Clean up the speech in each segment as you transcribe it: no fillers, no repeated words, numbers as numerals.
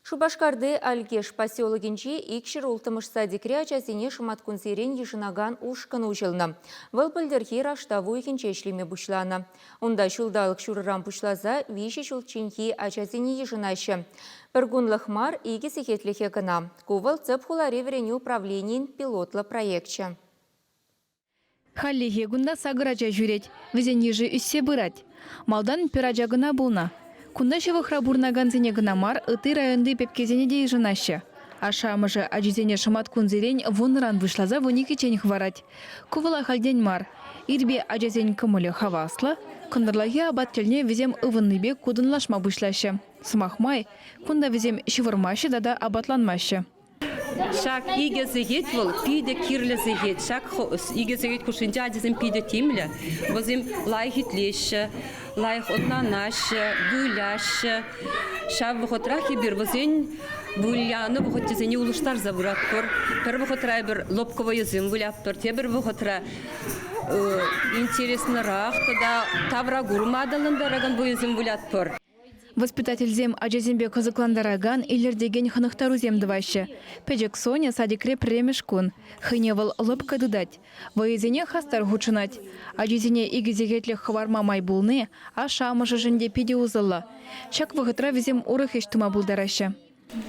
Шупашкарти Алькеш поселокӗнчи 206-мӗш садикре ачасене шӑматкунсерен йышӑнакан ушкӑн уҫӑлнӑ. Вӑл пӗлтӗрхи раштав уйӑхӗнче ӗҫлеме пуҫланӑ. Унта ҫулталӑк ҫурӑран пуҫласа виҫӗ ҫулчченхи ачасене йышӑнаҫҫӗ. Пӗр кунлӑх мар, икӗ сехетлӗхе кӑна. Ку вӑл тӗп хулари вӗренӳ управленийӗн пилотлӑ проекчӗ. Хальлӗхе кунта сакӑр ача ҫӳрет. Вӗсен йышӗ ӳссе пырать. Малтан пӗр ача кӑна пулнӑ. Кунта ҫывӑхра пурӑнакансене кӑна мар, ытти районти пепкесене те йышӑнаҫҫӗ. Ашшӗ-амӑшӗ ачисене шӑматкунсерен вуннӑран пуҫласа вуниккӗччен хӑварать. Ку вӑл ахальтен мар. Ирпе ачасен кӑмӑлӗ хаваслӑ, кӑнтӑрлахи апат тӗлне вӗсем ывӑннипе кутӑнлашма пуҫлаҫҫӗ. Сӑмах май, кунта вӗсем ҫывӑрмаҫҫӗ тата апатланмаҫҫӗ. Ҫак икӗ сехет вӑл питӗ кирлӗ сехет. Ҫак икӗ сехет хушшинче ачасем питӗ тимлӗ. Вӗсем лайӑх итлеҫҫӗ, лайӑх ӑнланаҫҫӗ, выляҫҫӗ. Ҫав вӑхӑтрах эпир вӗсен вылянӑ вӑхӑчӗсене улӑштарса пыратпӑр. Пӗр вӑхӑтра эпир лӑпкӑ вӑйӑсем вылятпӑр, тепӗр вӑхӑтра интереслӗрах тата тавракурӑма аталантаракан вӑйӑсем вылятпӑр. Воспитательсем ачасемпе кӑсӑклантаракан, илӗртекен хӑнӑхтарусем тӑваҫҫӗ. Пӗчӗк Соня садикре пӗрремӗш кун. Хӑйне вӑл лӑпкӑ тытать. Вӑйӑсене хастар хутшӑнать. Ачисене икӗ сехетлӗх хӑварма май пулни ашшӗ-амӑшӗшӗн те питӗ усӑллӑ. Ҫак вӑхӑтра вӗсем урӑх ӗҫ тума пултараҫҫӗ.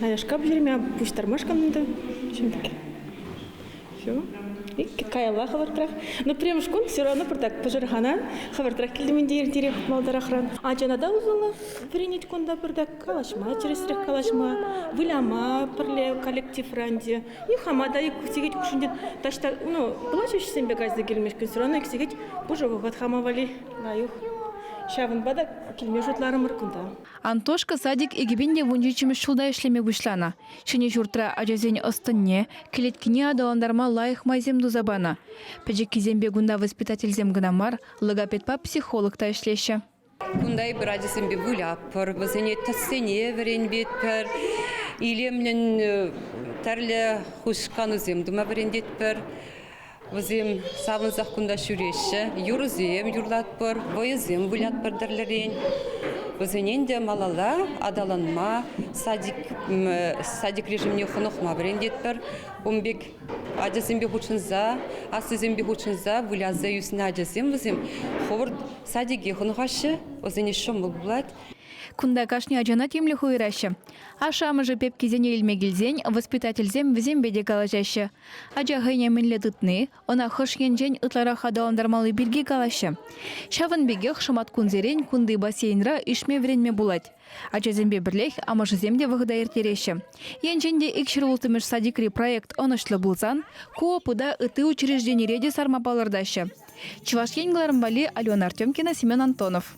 Яшка пӗҫерме пуҫтармашкӑн ӗнтӗ ҫын-таки. Все. И каялла хӑвӑртрах. Но пӗрремӗш кун все равно пӗртак пӑшӑрханан. Хӑвӑртрах килтӗм ӗнтӗ иртерех малтарахран. Ачана та усӑллӑ вӗренет кунта пӗртак калаҫма, тӗрӗсрех калаҫма, выляма пӗрле коллективра ӗнтӗ. И хама та ик сехет хушшинче таҫта, ну, плачущисемпе кайса килмешкӗн все равно ик сехет пушӑ вӑхӑт хама валли лайӑх. Ҫавӑнпа та килме шутларӑмӑр кунта. Антошка садик 2017 ҫулта ӗҫлеме пуҫланӑ. Ҫӗнӗ ҫуртра ачасен ӑс-тӑнне, кӗлеткине аталантарма лайӑх майсем туса панӑ. Пӗчӗккисемпе кунта воспитательсем кӑна мар, логопедпа психолог та ӗҫлеҫҫӗ. Кунта эпир ачасемпе вылятпӑр, вӗсене тӗссене вӗрентетпӗр, илемлӗн тӗрлӗ хусканусем тума вӗрентетпӗр. Вӗсем савӑнсах кунта ҫӳреҫҫӗ, юрӑсем юрлатпӑр, вӑйӑсем вылятпӑр тӗрлӗрен. Вӗсене ӗнтӗ малалла аталанма, садик, садик режимне хӑнӑхма вӗрентетпӗр. Ун пек ачасемпе хутшӑнса, аслисемпе хутшӑнса выляса ӳснӗ ачасем вӗсем хӑвӑрт садике хӑнӑхаҫҫӗ, вӗсене ҫӑмӑл пулать. Кунта кашни ачана тимлӗх уйӑраҫҫӗ. Ашшӗ-амӑшӗ пепкисене илме килсен воспитательсем вӗсемпе те калаҫаҫҫӗ. Ача хӑйне мӗнле тытни, ӑна хӑш енчен ытларах аталантармалли пирки калаҫҫӗ. Ҫавӑн пекех шӑматкунсерен кунти бассейнра ишме вӗренме пулать. Ачасемпе пӗрлех амӑшӗсем те вӑхӑта ирттереҫҫӗ. Енчен те 206-мӗш садикри проект ӑнӑҫлӑ пулсан, ку опыта ытти учрежденире те сарма палӑртаҫҫӗ. Чӑваш Ен кӑларӑм валли Алена Артемкина, Семен Антонов.